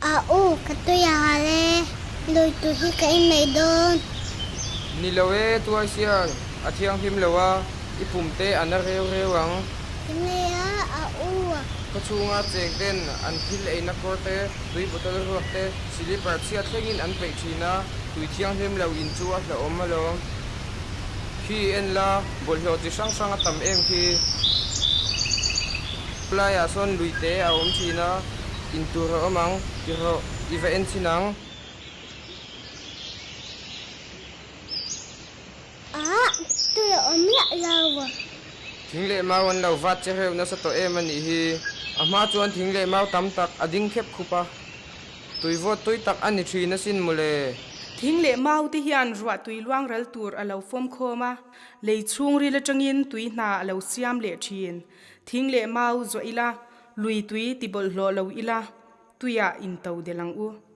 A u, ka tui a hal e. Lui tui hi ka in mai dawn. Ni lo e, Tuaisial, a thianghlim lo a, i pum te a na reu reu ang. Tinge a, a u a. Khaw chhunga cheng ten an thil eina kawr te, tui bottle ruak te, silipar chhiat thlengin an peih thin a, tui thianghlim lo in chu a hlauhawm alawm. Khi en la, bawlhhlawh chi hrang hrang a tam em khi. Khawlaiah sawn lui te a awm thin a, in tur a awm ang, ti rawh, i va en chhin ang. Ah, tui a awm miah lo. Thing leh mau an lo vat che hreuh nasa tawh em a nih hi. A hma chuan thing leh mau tam tak a ding khep khup a. Tui vawt tui tak a ni thin asin mawle. Thing leh mau te hian ruah tui luang ral tur a lo fawm khawm a, lei chhungril atangin tui hna a lo siam leh thin. Thing leh mau zuah ila, lui tui ti bawlhhlawh lo ila, tuiah in to del ang u.